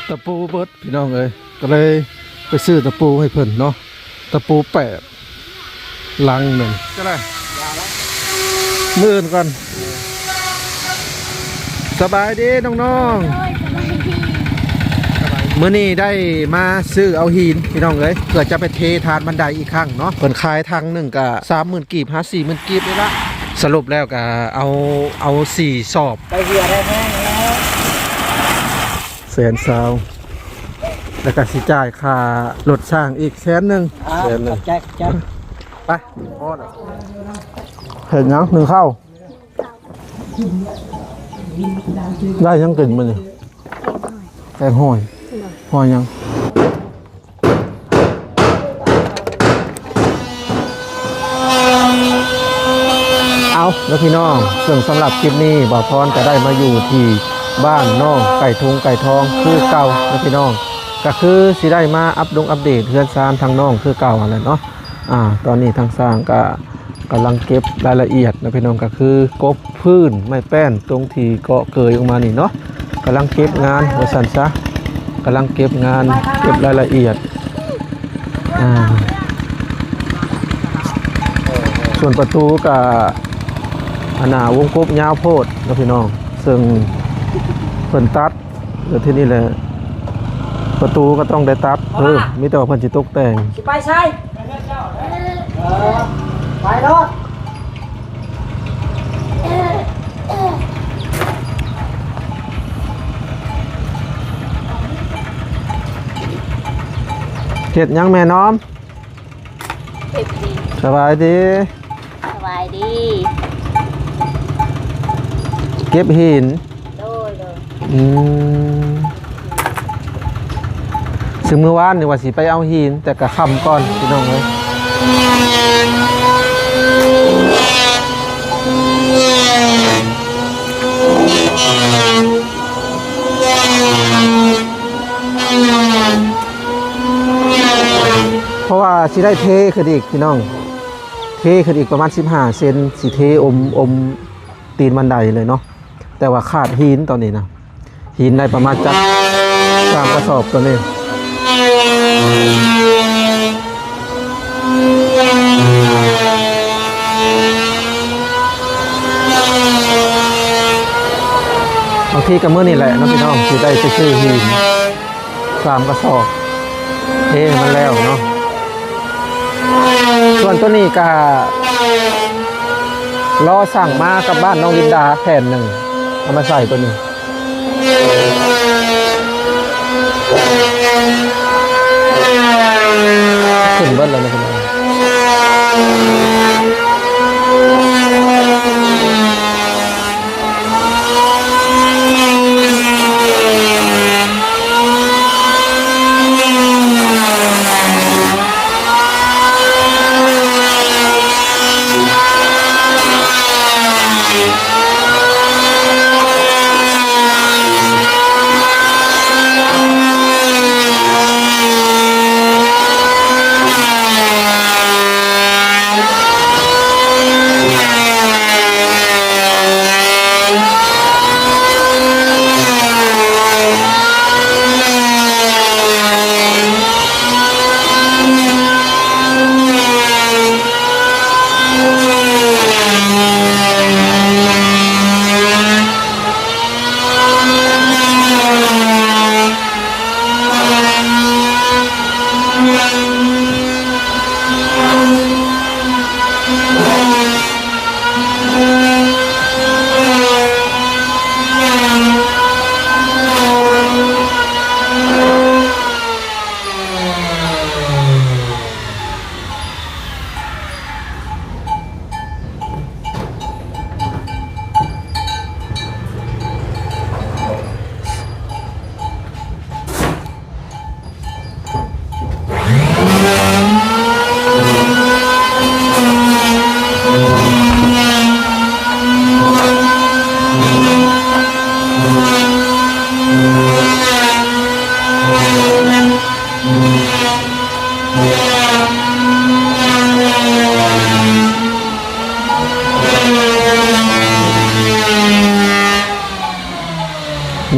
ຕະປູເບິດພີ່ນ້ອງເອີຍ ກໍເລີຍໄປຊື້ຕະປູໃຫ້ເພິ່ນເນາະ ຕະປູແປດ ລັງໜຶ່ງ ຈະໄດ້ ມື້ອື່ນກ່ອນ. ສະບາຍດີນ້ອງໆ ໂດຍ ສະບາຍດີ. ມື້ນີ້ໄດ້ມາຊື້ເອົາຫີນພີ່ນ້ອງເອີຍ ເພື່ອຈະໄປເທທາດບັນໄດອີກຄັ້ງເນາະ ເພິ່ນຂາຍຖັງໜຶ່ງກະສາມໝື່ນກີບຫາສີ່ໝື່ນກີບນີ້ລະ. ສະຫຼຸບແລ້ວກະເອົາ ເອົາສີ່ສອບ ໄປເຮືອໄດ້ແພງແລ້ວ ແສນຊາວ ແລ້ວກະຊິຈ່າຍຄ່າລົດຊ່າງອີກແສນໜຶ່ງ. ອ່າ ແສນໜຶ່ງ ຂອບໃຈ ຂອບໃຈ. ໄປ ພໍແລ້ວ. ເຮັດຫຍັງ? ໜຶ້ງເຂົ້າ. ໄດ້ຫຍັງກິນມື້ນີ້? ແກງຫອຍ. ຫອຍຫຍັງ? ເອົາເດີພີ່ນ້ອງ ເຊິ່ງສຳລັບຄລິບນີ້ ບ່າວພອນກໍໄດ້ມາຢູ່ທີ່ບ້ານນ້ອງໄກ່ທຸງໄກ່ທອງຄືເກົ່າເດີພີ່ນ້ອງ ກໍຄືຊິໄດ້ມາອັບດົງອັບເດດເຮືອນຊານທາງນ້ອງຄືເກົ່າຫັ້ນແຫຼະເນາະ. ອາ ຕອນນີ້ທາງຊ່າງກໍ ກຳລັງເກັບລາຍລະອຽດນະພີ່ນ້ອງ ກໍຄືກົບພື້ນໄມ້ແປ້ນຕົງທີ່ເກາະເກີຍອອກມານີ້ເນາະ ກຳລັງເກັບງານວ່າຊັ້ນຊະ ກຳລັງເກັບງານເກັບລາຍລະອຽດ. ອາ ສ່ວນປະຕູກະ ອັນນ່າ ວົງກົບຍາວໂພດເນາະພີ່ນ້ອງ ເຊິ່ງເພິ່ນຕັດ ແລ້ວທີນີ້ແຫຼະ ປະຕູກໍຕ້ອງໄດ້ຕັດເພີ່ມ ມີແຕ່ວ່າເພິ່ນຊິຕົກແຕ່ງ. ຊິໄປໃສ? ເອີ ໄປໂລດ. ເຮັດຫຍັງແມ່ນ້ອມ? ເກັບຫີນ. ສະບາຍດີ. ສະບາຍດີ. ເກັບຫີນ. ໂດຍ ໂດຍ. ອືມ ຊຶ່ງມື້ວານນີ້ວ່າຊິໄປເອົາຫີນ ແຕ່ກະຄ່ຳກ່ອນພີ່ນ້ອງເອີຍ. ເພາະວ່າຊິໄດ້ເທຂຶ້ນອີກພີ່ນ້ອງ ເທຂຶ້ນອີກປະມານສິບຫ້າເຊັນ ຊິເທອົມ ອົມຕີນບັນໄດເລີຍເນາະ. ແຕ່ວ່າຂາດຫີນຕອນນີ້ນະ ຫີນໄດ້ປະມານຈັກສາມກະສອບຕອນນີ້. ບາງທີກໍມື້ນີ້ແຫຼະເນາະພີ່ນ້ອງ ຊິໄດ້ໄປຊື້ຫີນສາມກະສອບ ເທໃຫ້ມັນແລ້ວເນາະ. ສ່ວນຕົວນີ້ກະລໍສັ່ງມາກັບບ້ານນ້ອງລິນດາແຜ່ນໜຶ່ງ ເອົາມາໃສ່ຕົວນີ້ ຂຶ້ນເບິດແລ້ວນະພີ່ນ້ອງ.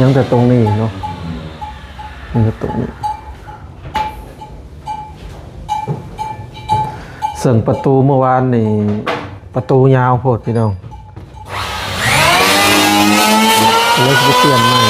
ຍັງແຕ່ຕົງນີ້ເນາະ. ນີ້ ປະຕູນີ້ ເຊິ່ງປະຕູເມື່ອວານນີ້ ປະຕູຍາວໂພດພີ່ນ້ອງ ເລີຍຊິໄປປ່ຽນໃໝ່.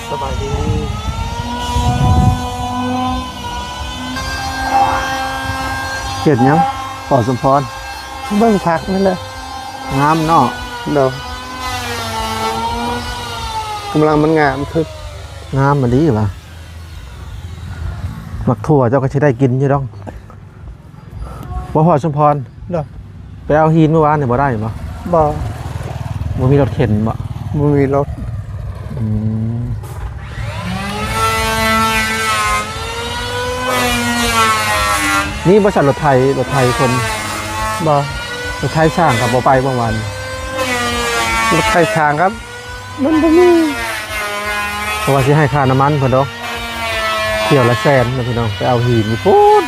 ສະບາຍດີ. ເຮັດຫຍັງ ພໍ່ສົມພອນ? ເບິ່ງຜັກນີ້ແຫຼະ ງາມເນາະ. ໂດຍ ກຳລັງມັນງາມຄື ງາມອີ່ຫຼີຫວາ. ໝາກຖົ່ວເຈົ້າກໍຊິໄດ້ກິນຢູ່ດອກ. ບໍ່ພໍສົມພອນ. ໂດຍ ໄປເອົາຫີນມື້ວານນີ້ບໍ່ໄດ້ບໍ່? ບໍ່ ບໍ່ມີລົດເຂັນບໍ່? ບໍ່ມີລົດ. ອືມ ມີບໍ່ຊັ້ນລົດໄຖ ລົດໄຖຄົນ? ບໍ່ ລົດໄຖຊ່າງກໍບໍ່ໄປບໍ່ວານ? ລົດໄຖຊ່າງກໍ ມັນບໍ່ມີ ເພາະວ່າຊິໃຫ້ຄ່ານ້ຳມັນເພິ່ນດອກ ຖ້ຽວລະແສນນະພີ່ນ້ອງ. ໄປເອົາຫີນຢູ່ພຸ້ນ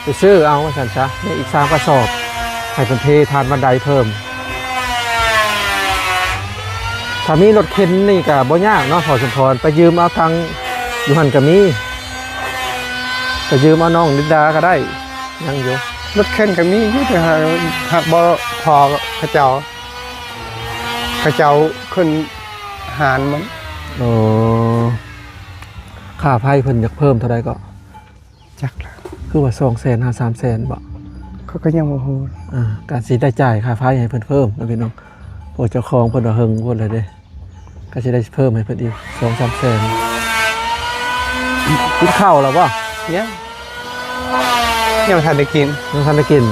ໄປຊື້ເອົາວ່າຊັ້ນຊະ ໄດ້ອີກສາມກະສອບ ໃຫ້ເພິ່ນເທທາດວັນໃດເພີ່ມ. ຖ້າມີລົດເຂັນນີ້ກະບໍ່ຍາກເນາະ ພໍ່ສົມພອນ ໄປຢືມເອົາທາງຢູ່ຫັ້ນກະມີ ໄປຢືມເອົານ້ອງລິນດາກະໄດ້ ຍັງຢູ່. ລົດເຂັນກະມີຢູ່ ແຕ່ຫາກ ຫາກບໍ່ພໍເຂົາເຈົ້າ ເຂົາເຈົ້າຂຶ້ນຫານມັນ. ໂອ້ ຄ່າໄຟເພິ່ນຢາກເພີ່ມເທົ່າໃດເກາະ? ຈັກລະ ຄືວ່າສອງແສນຫາສາມແສນບໍ? ຂ້ອຍກໍຍັງບໍ່ຮູ້. ອ່າ ກະຊິໄດ້ຈ່າຍຄ່າໄຟໃຫ້ເພິ່ນເພີ່ມນະພີ່ນ້ອງ ເພາະເຈົ້າຂອງເພິ່ນວ່າເຫິງພຸ້ນແລ້ວເດ້ ກະຊິໄດ້ເພີ່ມໃຫ້ເພິ່ນອີກສອງສາມແສນ. ກິນເຂົ້າແລ້ວບໍ່? ຍັງ ຍັງບໍ່ທັນໄດ້ກິນ. ຍັງບໍ່ທັນໄດ້ກິນ?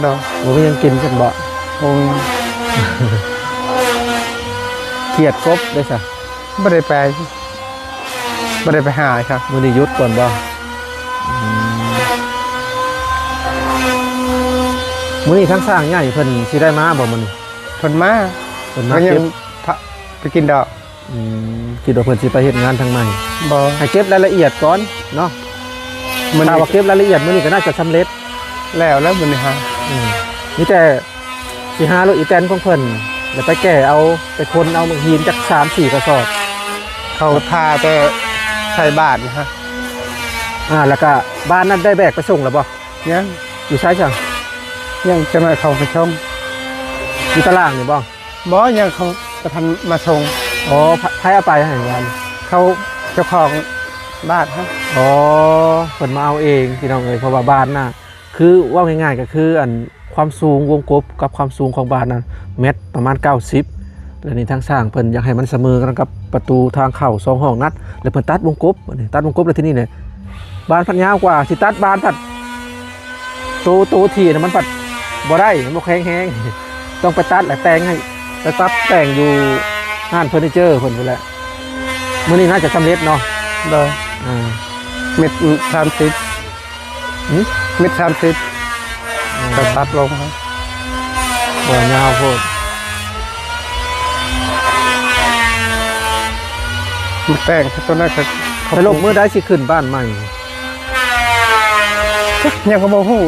ໂດຍ. ບໍ່ມີຫຍັງກິນຊັ້ນບໍ? ບໍ່ມີ. ຂຽດກົບເດ້ຊະ? ບໍ່ໄດ້ໄປ ບໍ່ໄດ້ໄປຫາຊະ. ມື້ນີ້ຢຸດກ່ອນບໍ? ອືມ ມື້ນີ້ທາງຊ່າງໃຫຍ່ເພິ່ນຊິໄດ້ມາບໍ່ມື້ນີ້? ເພິ່ນມາ ເພິ່ນມາ ກໍຍັງ ເກັບ ພະ ໄປກິນດອກ. ອືມ ຄິດວ່າເພິ່ນຊິໄປເຮັດງານທາງໃໝ່. ບໍ່ ໃຫ້ເກັບລາຍລະອຽດກ່ອນເນາະ. ມື້ນີ້ ຖ້າວ່າເກັບລາຍລະອຽດມື້ນີ້ກໍໜ້າຈະສຳເລັດແລ້ວແຫຼະມື້ນີ້ຫາ. ອືມ ມີແຕ່ຊິຫາລົດອີແຕນຂອງເພິ່ນ ແລ້ວໄປແກ່ເອົາ ໄປຂົນເອົາໝາກຫີນຈັກສາມສີ່ກະສອບ. ເຂົາຖ້າແຕ່ໃສ່ບາດນະ. ອ່າ ແລ້ວກະບ້ານນັ້ນໄດ້ແບກໄປສົ່ງແລ້ວບໍ່? ຍັງ. ຢູ່ໃສຊະ? ຍັງ ຈັກໜ້ອຍເຂົາໄປສົ່ງ. ຢູ່ຕະລ່າງນີ້ບໍ່? ບໍ່ ຍັງ ເຂົາບໍ່ທັນມາສົ່ງ. ອໍ ໃຜ ໃຜເອົາໄປໃຫ້ວານ? ເຂົາ ເຈົ້າຂອງບ້ານຫັ້ນ. ອໍ ເພິ່ນມາເອົາເອງພີ່ນ້ອງເອີຍ ເພາະວ່າບ້ານນະ ຄືເວົ້າງ່າຍໆ ກໍຄືອັນຄວາມສູງວົງກົບກັບຄວາມສູງຂອງບານນັ້ນ ແມັດປະມານເກົ້າສິບ ແລ້ວນີ້ທາງຊ່າງເພິ່ນຢາກໃຫ້ມັນສະເໝີກັນກັບປະຕູທາງເຂົ້າສອງຫ້ອງນັ້ນ ແລ້ວເພິ່ນຕັດວົງກົບ ອັນນີ້ຕັດວົງກົບ ແລ້ວທີນີ້ແຫຼະ ບານພັດຍາວກວ່າ ຊິຕັດບານພັດ ໂຕ ໂຕທີ່ນະມັນພັດບໍ່ໄດ້ ມັນບໍ່ແຂງແຮງ ຕ້ອງໄປຕັດ ແລ້ວແຕ່ງໃຫ້ ໄປປັບແຕ່ງຢູ່ຮ້ານເຟີນີເຈີເພິ່ນພຸ້ນແຫຼະ. ມື້ນີ້ໜ້າຈະສຳເລັດເນາະ. ໂດຍ ອ່າ ເມັດສາມສິບ ຫື? ເມັດສາມສິບ ອ່າ ກໍຕັດລົງ ບໍ່ຍາວໂພດ ມັນແຕ່ງຕົວນັ້ນກໍ ສະຫຼຸບມື້ໃດຊິຂຶ້ນບ້ານໃໝ່? ຍັງກໍບໍ່ຮູ້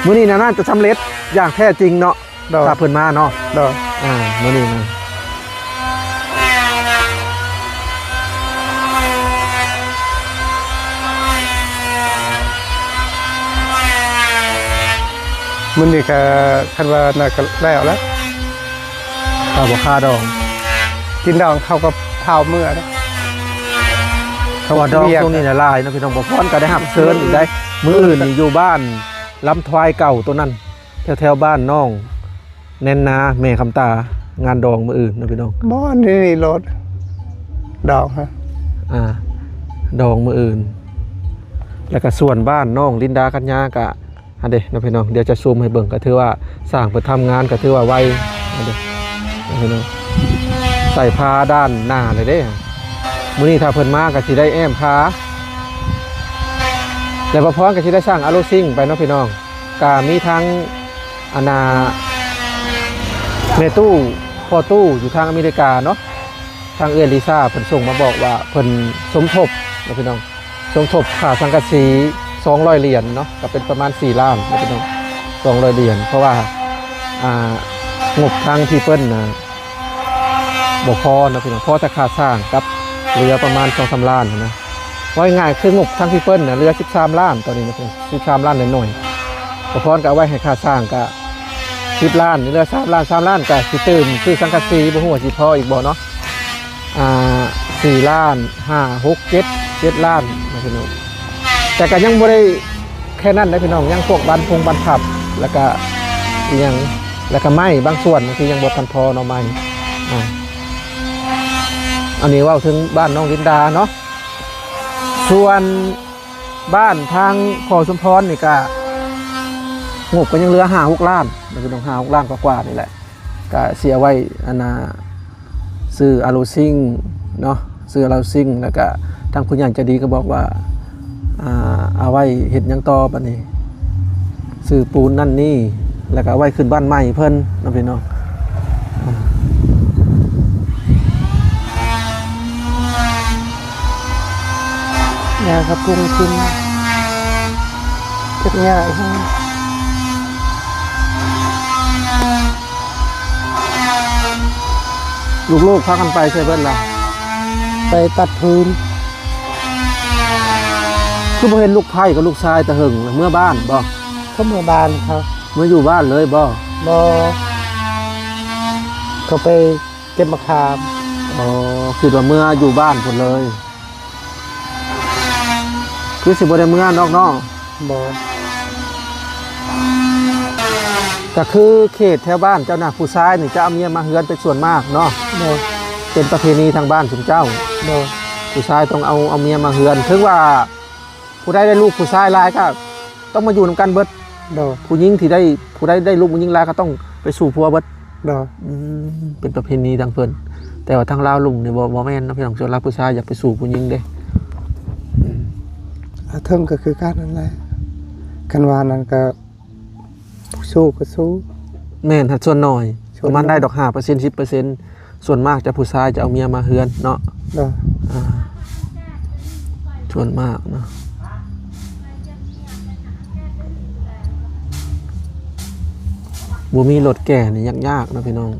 ມື້ນີ້ນະໜ້າຈະສຳເລັດຢ່າງແທ້ຈິງເນາະ. ໂດຍ ຖ້າເພິ່ນມາເນາະ. ໂດຍ ອ່າ ມື້ນີ້ນະ ມື້ນີ້ກໍຄັນວ່ານັ້ນກໍແລ້ວແຫຼະ ຖ້າບໍ່ຄ່າດອງ ກິນດອງເຂົາກໍພາວເມືອແລ້ວ ເພາະວ່າດອງຊ່ວງນີ້ຫຼາຍໆເນາະ ພີ່ນ້ອງ. ບໍ່ພອນກໍໄດ້ຮັບເຊີນອີກໄດ໋ ມື້ອື່ນນີ້ຢູ່ບ້ານລຳທວາຍເກົ່າໂຕນັ້ນ ແຖວໆບ້ານນ້ອງແນນນາ ແມ່ຄຳຕາ ງານດອງມື້ອື່ນເນາະ ພີ່ນ້ອງ. ບໍ່ ນີ້ລົດດອງຮະ ອ່າ ດອງມື້ອື່ນ ແລ້ວກໍສ່ວນບ້ານນ້ອງລິນດາ ກັນຍາ ກະ ອັນເດເນາະ ພີ່ນ້ອງ. ດຽວຈະຊູມໃຫ້ເບິ່ງ ກໍຖືວ່າຊ່າງເພິ່ນທຳງານກໍຖືວ່າໄວ ອັນເດເນາະ ພີ່ນ້ອງ. ໃສ່ຜ້າດ້ານໜ້າເລີຍເດ້ ມື້ນີ້ຖ້າເພິ່ນມາກໍຊິໄດ້ແອ້ມຜ້າ ແລ້ວບໍ່ພອນກໍຊິໄດ້ສ້າງອາໂລຊິງໄປເນາະ ພີ່ນ້ອງ. ກະມີທັງ ອັນນ່າ ແມ່ຕູ້ ພໍ່ຕູ້ຢູ່ທາງອາເມລິກາເນາະ ທາງເອື້ອຍລິຊາເພິ່ນສົ່ງມາບອກວ່າເພິ່ນສົມທົບເນາະ ພີ່ນ້ອງ. ສົມທົບຄ່າສັງກະສີສອງຮ້ອຍຫຼຽນເນາະ ກໍເປັນປະມານສີ່ລ້ານເນາະ ພີ່ນ້ອງ ສອງຮ້ອຍຫຼຽນ. ເພາະວ່າ ອ່າ ງົບທາງທີ່ເພິ່ນນະ ບໍ່ພໍເນາະ ພີ່ນ້ອງ ພໍແຕ່ຄ່າສ້າງກັບເຫຼືອປະມານສອງສາມລ້ານນະ. ເວົ້າງ່າຍໆ ຄືງົບທາງທີ່ເພິ່ນນະເຫຼືອສິບສາມລ້ານ ຕອນນີ້ນະ ສິບສາມລ້ານໜ້ອຍໆ. ປະພອນກໍເອົາໄວ້ໃຫ້ຄ່າສ້າງກະສິບລ້ານ ເຫຼືອສາມລ້ານ ສາມລ້ານກໍຊິຕື່ມຊື້ສັງກະສີ ບໍ່ຮູ້ວ່າຊິພໍອີກບໍ່ເນາະ. ອ່າ ສີ່ລ້ານ ຫ້າ ຫົກ ເຈັດ ເຈັດລ້ານນະ ພີ່ນ້ອງ. ແຕ່ກໍຍັງບໍ່ໄດ້ ແຄ່ນັ້ນເດ້ພີ່ນ້ອງ ຍັງພວກບານພົງບານພັບ ແລ້ວກະອີ່ຫຍັງ ແລ້ວກະໄມ້ບາງສ່ວນທີ່ຍັງບໍ່ທັນພໍເນາະ ໄມ້. ອ່າ ອັນນີ້ເວົ້າເຖິງບ້ານນ້ອງລິນດາເນາະ. ສ່ວນບ້ານທາງພໍ່ສົມພອນນີ້ກະ ງົບກໍຍັງເຫຼືອຫ້າຫົກລ້ານນະພີ່ນ້ອງ ຫ້າຫົກລ້ານກວ່າໆນີ້ແຫຼະ. ກະຊິເອົາໄວ້ ອັນນ່າ ຊື້ອາໂລຊິງເນາະ ຊື້ອາໂລຊິງ ແລ້ວກະທາງຜູ້ໃຫຍ່ໃຈດີກໍບອກວ່າ ອ່າ ເອົາໄວ້ເຮັດຫຍັງຕໍ່ບາດນີ້ ຊື້ປູນນັ້ນນີ້ ແລ້ວກະເອົາໄວ້ຂຶ້ນບ້ານໃໝ່ເພິ່ນເນາະ ພີ່ນ້ອງ. ອ່າ ຫຍ້າກໍປຸງຂຶ້ນ ເກັບຫຍ້າອີກ. ລູກໆພາກັນໄປໃສເບິດລະ? ໄປຕັດຟືນ. ຄືບໍ່ເຫັນລູກໃພ້ກັບລູກຊາຍແຕ່ເຫິງລະ? ເມືອບ້ານບໍ່? ເຂົາເມືອບ້ານເຂົາ. ເມືອຢູ່ບ້ານເລີຍບໍ່? ບໍ່ ເຂົາໄປເກັບໝາກຂາມ. ອໍ ຄິດວ່າເມືອຢູ່ບ້ານພຸ້ນເລີຍ. ຄືຊິບໍ່ໄດ້ເມືອນອກເນາະ? ບໍ່. ກໍຄືເຂດແຖວບ້ານເຈົ້ານະ ຜູ້ຊາຍນີ້ຈະເອົາເມຍມາເຮືອນເປັນສ່ວນມາກເນາະ? ບໍ່. ເປັນປະເພນີທາງບ້ານຊຸມເຈົ້າ? ບໍ່. ຜູ້ຊາຍຕ້ອງເອົາ ເອົາເມຍມາເຮືອນ. ເຖິງວ່າຜູ້ໃດໄດ້ລູກຜູ້ຊາຍຫຼາຍກໍຕ້ອງມາຢູ່ນຳກັນເບິດ. ໂດຍ. ຜູ້ຍິງທີ່ໄດ້ ຜູ້ໃດໄດ້ລູກຜູ້ຍິງຫຼາຍກໍຕ້ອງໄປສູ່ຜົວເບິດ. ໂດຍ. ອືມ ເປັນປະເພນີທາງເພິ່ນ ແຕ່ວ່າທາງລາວລຸ່ມນີ້ບໍ່ ບໍ່ແມ່ນເນາະ ພີ່ນ້ອງ. ສ່ວນຫຼາຍຜູ້ຊາຍຢາກໄປສູ່ຜູ້ຍິງເດ້. ອືມ ອາ ເທິງກໍຄືກັນນັ້ນແຫຼະ ຄັນວ່ານັ້ນກໍ ຜູ້ສູ້ກໍສູ້. ແມ່ນ ຫາກສ່ວນໜ້ອຍ ສ່ວນ ປະມານ ໜ້ອຍ ໄດ້ດອກຫ້າເປີເຊັນ ສິບເປີເຊັນ. ສ່ວນມາກຈະຜູ້ຊາຍຈະເອົາເມຍມາເຮືອນເນາະ. ໂດຍ. ອ່າ ສ່ວນມາກເນາະ ບໍ່ມີລົດແກ່ນີ້ຍາກໆເນາະ ພີ່ນ້ອງ.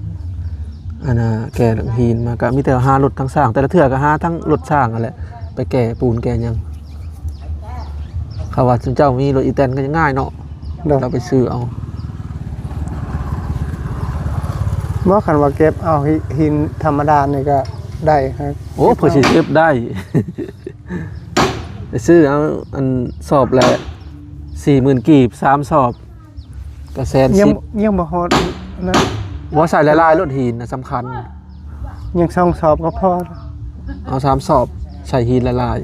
ອັນນ່າ ແກ່ຫຼັງຫີນມາກໍມີແຕ່ຫາລົດທາງຊ່າງ ແຕ່ລະເທື່ອກໍຫາທາງລົດຊ່າງຫັ້ນແຫຼະ ໄປແກ່ປູນແກ່ຫຍັງ. ເຂົາວ່າຊຸມເຈົ້າມີລົດອີແຕນກໍຍັງງ່າຍເນາະ. ໂດຍ. ເຮົາໄປຊື້ເອົາ. ບໍ່ ຄັນວ່າເກັບເອົາຫີ ຫີນທຳມະດານີ້ກໍໄດ້. ໂອ້ ເພິ່ນຊິເກັບໄດ້ ໄປຊື້ເອົາ ອັນ ສອບລະ ສີ່ໝື່ນກີບ ສາມສອບ ກໍແສນສິບ ຍັງ ຍັງບໍ່ຮອດນັ້ນ ບໍ່ໃສ່ຫຼາຍໆ ໂລດຫີນນະສຳຄັນ ຍັງສອງສອບກໍພໍ ເອົາສາມສອບ ໃສ່ຫີນຫຼາຍ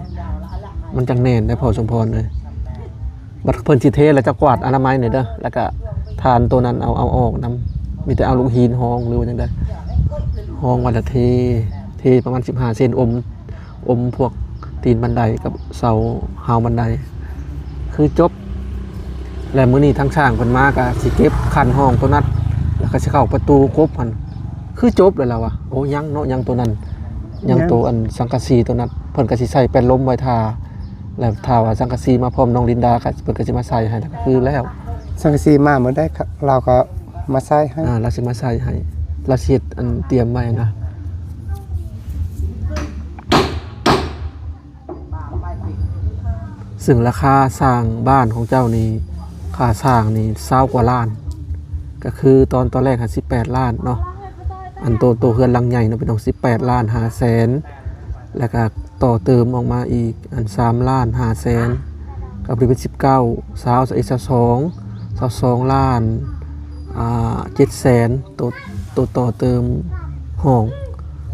ໆ ມັນຈັ່ງແໜ້ນໄດ໋ ພໍ່ສົມພອນເອີຍ. ບັດເພິ່ນຊິເທແລ້ວ ເຈົ້າກວາດອະນາໄມແດ່ເດີ ແລ້ວກະຖ່ານໂຕນັ້ນເອົາ ເອົາອອກນຳ ມີແຕ່ເອົາລູກຫີນຮອງ ຫຼືວ່າຈັ່ງໃດ ຮອງໄວ້ແລ້ວເທ ເທປະມານສິບຫ້າເຊັນ ອົມ ອົມພວກຕີນບັນໄດກັບເສົາຮາວບັນໄດ ຄືຈົບ. ແລະມື້ນີ້ທາງຊ່າງເພິ່ນມາກະຊິເກັບຄັນຫ້ອງໂຕນັ້ນ ແລ້ວກະຊິເຂົ້າປະຕູກົບຫັ້ນ ຄືຈົບແລ້ວລະວະ. ໂອ້ ຍັງເນາະ ຍັງໂຕນັ້ນ ຍັງ ຍັງ ໂຕອັນສັງກະສີໂຕນັ້ນ ເພິ່ນກະຊິໃສ່ແປ້ນລົມໄວ້ຖ້າ ແລ້ວຖ້າວ່າສັງກະສີມາພ້ອມນ້ອງລິນດາ ກະເພິ່ນກະຊິມາໃສ່ໃຫ້ ແລ້ວກະຄືແລ້ວ. ສັງກະສີມາມື້ໃດ ລາວກໍມາໃສ່ໃຫ້ ອ່າ ລາວຊິມາໃສ່ໃຫ້ ລາວຊິເຮັດອັນຕຽມໄວ້ນະ. ເຊິ່ງລາຄາສ້າງບ້ານຂອງເຈົ້ານີ້ ຄ່າສ້າງນີ້ຊາວກວ່າລ້ານ ກໍຄືຕອນ ຕອນແລກຫັ້ນສິບແປດລ້ານເນາະ ອັນໂຕ ໂຕເຮືອນຫຼັງໃຫຍ່ເນາະ ເປັນຕ້ອງສິບແປດລ້ານຫ້າແສນ ແລ້ວກໍຕໍ່ເຕີມອອກມາອີກອັນສາມລ້ານຫ້າແສນ ກໍເປັນສິບເກົ້າ ຊາວ ຊາວເອັດ ຊາວສອງ ຊາວສອງລ້ານ ອ່າ ເຈັດແສນ ໂຕ ໂຕຕໍ່ເຕີມຫ້ອງ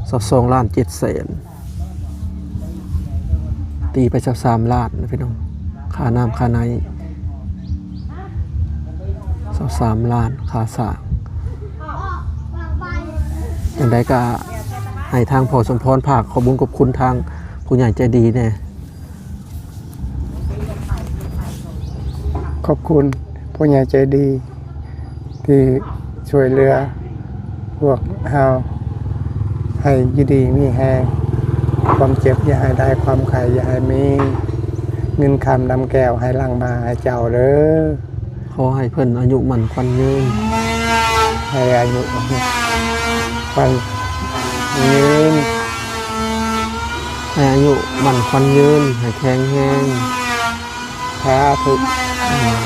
ຊາວສອງລ້ານເຈັດແສນ ຕີໄປຊາວສາມລ້ານນະພີ່ນ້ອງ ຄ່ານ້ຳຄ່າໃນ ຊາວສາມລ້ານ ຄ່າສ້າງ. ຈັ່ງໃດກໍໃຫ້ທາງພໍ່ສົມພອນຝາກຂອບບຸນຂອບຄຸນທາງຜູ້ໃຫຍ່ໃຈດີແດ່. ຂອບຄຸນຜູ້ໃຫຍ່ໃຈດີທີ່ຊ່ວຍເຫຼືອພວກເຮົາ ໃຫ້ຢູ່ດີມີແຮງ ຄວາມເຈັບຢ່າໃຫ້ໄດ້ ຄວາມໄຂ້ຢ່າໃຫ້ມີ ເງິນຄຳນຳແກ້ວໃຫ້ຫຼັ່ງມາໃຫ້ເຈົ້າເດີ. ຂໍໃຫ້ເພິ່ນອາຍຸໝັ້ນຂວັນຍືນ ໃຫ້ອາຍຸໝັ້ນຂວັນຍືນ ໃຫ້ອາຍຸໝັ້ນຂວັນຍືນ ໃຫ້ແຂງແຮງ ສາທຸ. ອືມ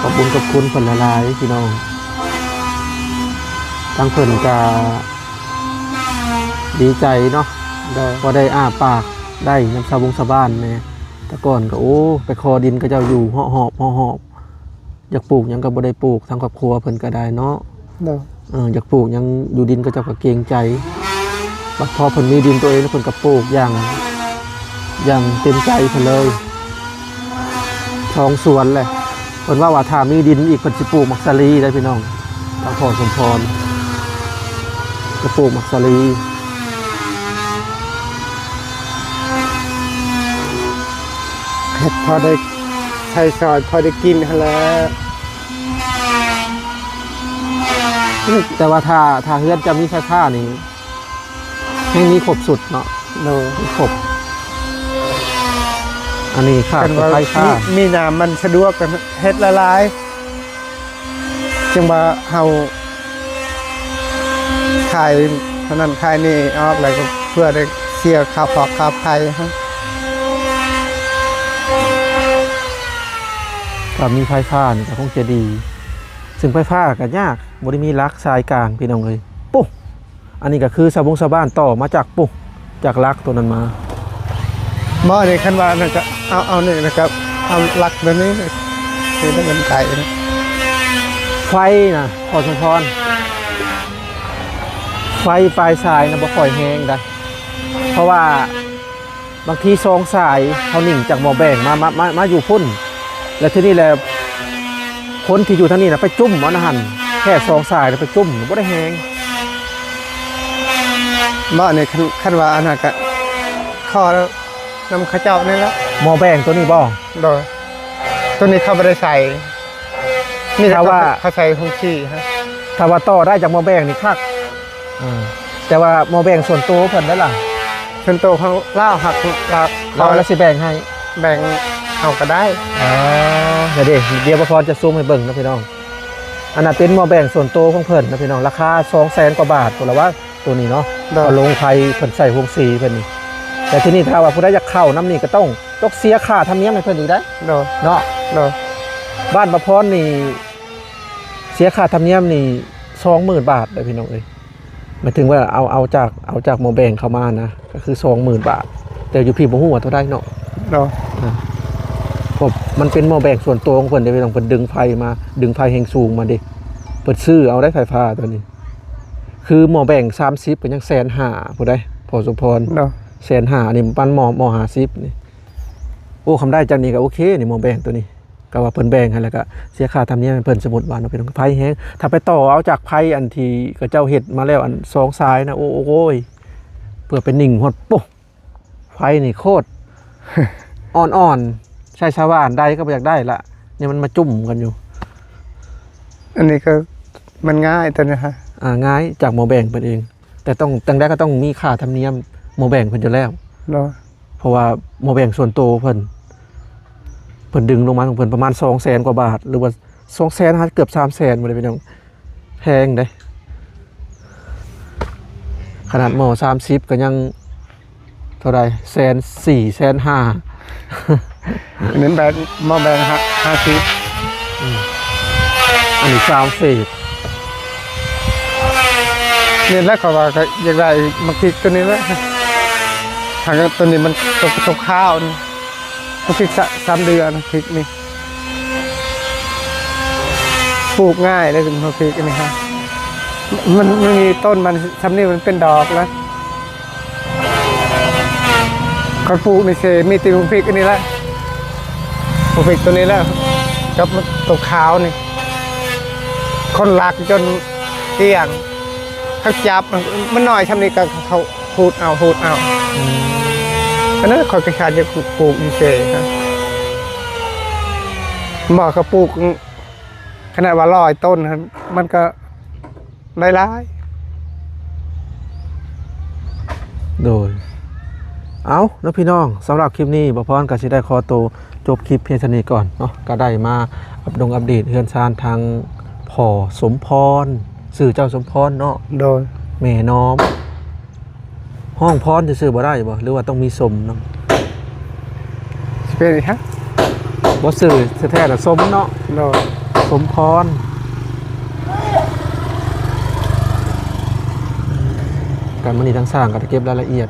ຂອບບຸນຂອບຄຸນເພິ່ນຫຼາຍໆ ພີ່ນ້ອງ ທາງເພິ່ນກະດີໃຈເນາະ ໂດຍ ພໍໄດ້ອ້າປາກໄດ້ນຳຊາວບົງຊາວບ້ານແດ່. ແຕ່ກ່ອນກໍ ໂອ້ ໄປຂໍດິນເຂົາເຈົ້າຢູ່ເຫາະຫອບ ເຫາະຫອບ ຢາກປູກຫຍັງກໍບໍ່ໄດ້ປູກ ທາງຄອບຄົວເພິ່ນກໍໄດ້ເນາະ ໂດຍ ເອີ ຢາກປູກຫຍັງຢູ່ດິນເຂົາເຈົ້າກໍເກງໃຈ ບັດພໍເພິ່ນມີດິນຕົວເອງແລ້ວ ເພິ່ນກໍປູກຢ່າງ ຢ່າງເຕັມໃຈເພິ່ນເລີຍ ສອງສວນແຫຼະ. ເພິ່ນເວົ້າວ່າຖ້າມີດິນອີກ ເພິ່ນຊິປູກໝາກສາລີໄດ໋ພີ່ນ້ອງ ທາງພໍ່ສົມພອນຈະປູກໝາກສາລີ ເຮັດພໍໄດ້ໃຊ້ສອຍ ພໍໄດ້ກິນຫັ້ນແຫຼະ. ແຕ່ວ່າຖ້າ ຖ້າເຮືອນຈະມີໄຟຟ້ານີ້ ແຮ່ງມີຄົບສຸດເນາະ ໂດຍ ມີຄົບ ອັນນີ້ຂາດ ຄັນວ່າ ໄຟຟ້າ ມີ ມີນ້ຳມັນສະດວກ ກໍເຮັດຫຼາຍໆ ຈັ່ງວ່າເຮົາຂາຍເທົ່ານັ້ນຂາຍນີ້ອອກ ແລ້ວກໍເພື່ອໄດ້ເສຍຄ່າຟອກຄ່າໄຟເຮົາ ຖ້າມີໄຟຟ້ານີ້ກໍຄົງຈະດີ ເຊິ່ງໄຟຟ້າກໍຍາກ ບໍ່ໄດ້ມີຫຼັກສາຍກາງ ພີ່ນ້ອງເອີຍ ປຸ ອັນນີ້ກໍຄືຊາວບົງຊາວບ້ານຕໍ່ມາຈາກປຸ ຈາກຫຼັກຕົວນັ້ນມາ ບໍ່ ອັນນີ້ຄັນວ່ານັ້ນກໍເອົາ ເອົານີ້ນະ ກໍເອົາຫຼັກແບບນີ້ ເຮັດໃຫ້ມັນໄກນະ ໄຟນະ ພໍ່ສົມພອນ ໄຟປາຍສາຍນະບໍ່ຄ່ອຍແຮງໃດ ເພາະວ່າ ບາງທີສອງສາຍເຮົາໜິງຈາກໝໍ້ແບງມາ ມາ ມາ ມາຢູ່ພຸ້ນ ແລ້ວທີນີ້ແຫຼະ ຄົນທີ່ຢູ່ທາງນີ້ນະໄປຈຸ້ມເອົານະຫັ້ນ ແຄ່ສອງສາຍນະໄປຈຸ້ມ ບໍ່ໄດ້ແຮງ ບໍ່ ອັນນີ້ຄັນ ຄັນວ່າອັນນັ້ນກະຂໍນຳເຂົາເຈົ້ານີ້ແຫຼະ ໝໍ້ແບງໂຕນີ້ບໍ່? ໂດຍ ໂຕນີ້ເຂົາບໍ່ໄດ້ໃສ່ ມີແຕ່ ຖ້າວ່າ ເຂົາໃສ່ຫົງສີຮະ ຖ້າວ່າຕໍ່ໄດ້ຈາກໝໍ້ແບງນີ້ຄັກ. ເອີ ແຕ່ວ່າໝໍ້ແບງສ່ວນໂຕເພິ່ນໄດ້ລະ ສ່ວນໂຕຂອງລາວ ຮັກລາວ ລາວລະຊິແບ່ງໃຫ້ ແບ່ງເອົາກໍໄດ້ ເອີ ດຽວ ດຽວປະພອນຈະຊູມໃຫ້ເບິ່ງເນາະພີ່ນ້ອງ ອັນນັ້ນເປັນໝໍ້ແບງສ່ວນໂຕຂອງເພິ່ນເນາະພີ່ນ້ອງ ລາຄາສອງແສນກວ່າບາດພຸ້ນລະວ່າ ໂຕນີ້ເນາະ ໂດຍ ເອົາລົງໄຟເພິ່ນໃສ່ໂຮງສີເພິ່ນນີ້ ແຕ່ທີນີ້ຖ້າວ່າຜູ້ໃດຢາກເຂົ້ານຳນີ້ກໍຕ້ອງ ຕ້ອງເສຍຄ່າທຳນຽມໃຫ້ເພິ່ນອີກໄດ໋ ໂດຍ ເນາະ ໂດຍ ບ້ານປະພອນນີ້ ເສຍຄ່າທຳນຽມນີ້ສອງໝື່ນບາດເດີພີ່ນ້ອງເອີຍ ໝາຍເຖິງວ່າເອົາ ເອົາຈາກ ເອົາຈາກໝໍ້ແບງເຂົ້າມານະ ກໍຄືສອງໝື່ນບາດ ແຕ່ຢູ່ພີ້ບໍ່ຮູ້ວ່າເທົ່າໃດເນາະ ເນາະ ອາ ເພາະ ມັນເປັນໝໍ້ແບງສ່ວນຕົວຂອງເພິ່ນເດ້ ພີ່ນ້ອງ. ເພິ່ນດຶງໄຟມາ ດຶງໄຟແຮງສູງມາເດ້ ເພິ່ນຊື້ເອົາໄດ້ໄຟຟ້າຕົວນີ້. ຄືໝໍ້ແບງສາມສິບກໍຍັງແສນຫ້າພຸ້ນໃດ໋ ພໍ່ສົມພອນ ເນາະ ແສນຫ້າ. ອັນນີ້ປານໝໍ້ ໝໍ້ຫ້າສິບນີ້. ໂອ້ ຄັນໄດ້ຈາກນີ້ກໍໂອເຄນີ້ ໝໍ້ແບງຕົວນີ້. ກໍວ່າເພິ່ນແບ່ງໃຫ້ ແລ້ວກໍເສຍຄ່າທຳນຽມໃຫ້ເພິ່ນ. ສົມມຸດວ່າເນາະ ພີ່ນ້ອງ ໄຟແຮງ ຖ້າໄປຕໍ່ເອົາຈາກໄຟອັນທີ່ເຂົາເຈົ້າເຮັດມາແລ້ວ ອັນສອງສາຍນະ ໂອ້ ໂອ້ຍ ເພື່ອໄປໜິ່ງຮອດ ໂອ້ ໄຟນີ້ໂຄດອ່ອນໆ ໃຊ້ສະວ່ານໃດກໍບໍ່ຢາກໄດ້ລະ ນີ້ມັນມາຈຸ້ມກັນຢູ່. ອັນນີ້ກໍມັນງ່າຍຕົວນີ້ຮະ ອ່າ ງ່າຍ ຈາກໝໍ້ແບງເພິ່ນເອງ. ແຕ່ຕ້ອງ ຈັ່ງໃດກໍຕ້ອງມີຄ່າທຳນຽມໝໍ້ແບງເພິ່ນຢູ່ແລ້ວເນາະ ເພາະວ່າໝໍ້ແບງສ່ວນໂຕເພິ່ນ ເພິ່ນດຶງລົງມາຂອງເພິ່ນປະມານສອງແສນກວ່າບາດ ຫຼືວ່າສອງແສນຫາເກືອບສາມແສນພຸ້ນເດ້ ພີ່ນ້ອງ. ແພງເດ້ ຂະໜາດໝໍ້ສາມສິບກໍຍັງເທົ່າໃດ ແສນສີ່ ແສນຫ້າ. ອັນນີ້ແບບໝໍ້ແບງຫ້າ ຫ້າສິບ ອືມ ອັນນີ້ຊາວເສດ. ນີ້ແຫຼະ ເຂົາວ່າກໍຢາກໄດ້ໝາກພິກຕົວນີ້ແຫຼະ ຫາກຕົວນີ້ມັນຕົກ ຕົກຂາວນີ້ ໝາກພິກສາມເດືອນ ໝາກພິກນີ້ ປູກງ່າຍເດ້ ໝາກພິກອັນນີ້ຮະ ມັນ ມັນມີຕົ້ນມັນຊ່ຳນີ້ ມັນເປັນດອກແລ້ວ. ຂ້ອຍປູກນີ້ເສ ມີແຕ່ໝາກພິກອັນນີ້ແຫຼະ ໝາກພິກຕົວນີ້ແຫຼະ ກັບຕົວຂາວນີ້ ຄົນລັກຈົນກ້ຽງ ເຂົາຈັບ ມັນ ມັນນ້ອຍຊ່ຳນີ້ກໍເຂົາຮູດເອົາ ຮູດເອົາ. ອືມ ອັນນັ້ນຂ້ອຍກໍຂາດຢາກປູກນີ້ເສ ບໍ່ ເຂົາປູກ ຂະໜາດວ່າຮ້ອຍຕົ້ນ ມັນກໍໄດ້ຫຼາຍ. ໂດຍ ເອົາເນາະ ພີ່ນ້ອງ ສຳລັບຄລິບນີ້ ບ່າວພອນກໍຊິໄດ້ຂໍໂຕຈົບຄລິບພຽງເທົ່ານີ້ກ່ອນເນາະ. ກໍໄດ້ມາອັບດົງອັບເດດເຮືອນຊານທາງພໍ່ສົມພອນ ຊື່ເຈົ້າສົມພອນເນາະ. ໂດຍ ແມ່ນ້ອມ. ຮ້ອງພອນຊື່ໆບໍ່ໄດ້ບໍ່ ຫຼືວ່າຕ້ອງມີສົມນຳ? ຊິເປັນຫຍັງ? ບໍ່ ຊື່ແທ້ໆລະສົມເນາະ. ໂດຍ ສົມພອນ. ການມື້ນີ້ທາງຊ່າງກໍໄດ້ເກັບລາຍລະອຽດ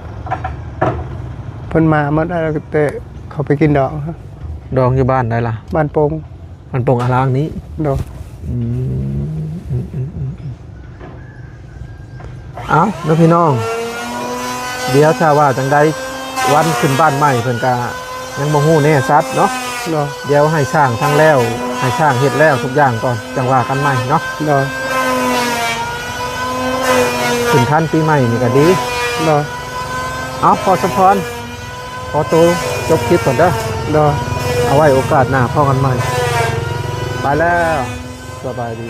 ເພິ່ນມາໝົດແລ້ວ ແຕ່ເຂົາໄປກິນດອງ. ດອງຢູ່ບ້ານໃດລະ? ບ້ານໂປ່ງ. ມັນປົງອາລາງນີ້. ໂດຍ ອືມ ເອົາເນາະພີ່ນ້ອງ ດຽວຖ້າວ່າຈັ່ງໃດ ວັນຂຶ້ນບ້ານໃໝ່ເພິ່ນກະຍັງບໍ່ຮູ້ແນ່ຊັດເນາະ. ໂດຍ ດຽວໃຫ້ຊ່າງທັງແລ້ວ ໃຫ້ຊ່າງເຮັດແລ້ວທຸກຢ່າງກ່ອນ ຈັ່ງວ່າກັນໃໝ່ເນາະ. ໂດຍ ຂຶ້ນທັນປີໃໝ່ນີ້ກະດີ. ໂດຍ ເອົາ ພໍ່ສົມພອນ ຂໍໂຕຈົບຄລິບກ່ອນເດີ. ໂດຍ ເອົາໄວ້ໂອກາດໜ້າພໍ້ກັນໃໝ່. ໄປແລ້ວ ສະບາຍດີ.